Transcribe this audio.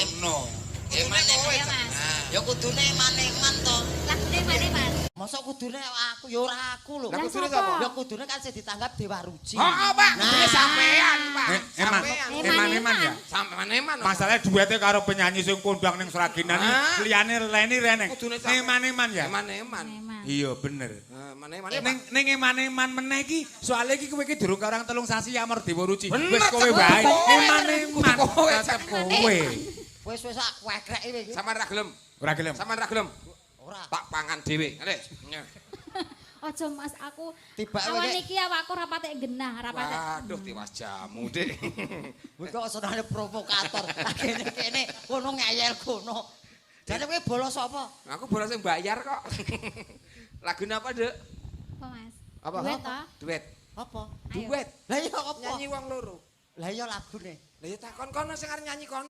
Ngono. Kudune kowe. Iya, Mas. Ya kudune eman-eman to. Lagune eman-eman. Mosok kudune aku ya ora aku lho. Lah kudune sapa? sapa? Ya kudune kan sing ditanggap Dewa Ruci. Heeh, Pak. Kudune sampean, Pak. Eman. Sampean. Eman-eman ya. Sampean-eman. Masalahnya duetnya karo penyanyi sing kondang ning Sragenan Ah. liyane leni reneng. Kudune sampean. Eman-eman ya. Eman-eman. Eman. Iya bener. Eman-eman ya, Pak. Ning ning eman-eman meneh iki soalnya iki kowe iki durung karo orang telung sasi amor Dewa Ruci. Bener, Wis kowe Cak. wae. Kowe. Eman-eman. Kowe, Tetep Cak. kowe. Wis wis ak wekrek iki. Sampean ra gelem. Ora gelem. Sampean ra gelem. Ora. Tak pangan dhewe. Ngene. Aja Mas, aku Tibake awan kowe. iki awakku ora patek genah, ora patek. Waduh, tiwas jamu, Dik. Kowe kok senengane provokator. Kene-kene kono ngeyel kono. Jane kowe bolos apa? Aku bolos sing bayar kok. Lagune apa, Dek? Apa Mas? Apa? Duet to? Duet. Apa? Ayo. Duet. Lah iya apa? Nyanyi wong loro. Lah iya lagune. Lah ya takon kono sing arep nyanyi kono.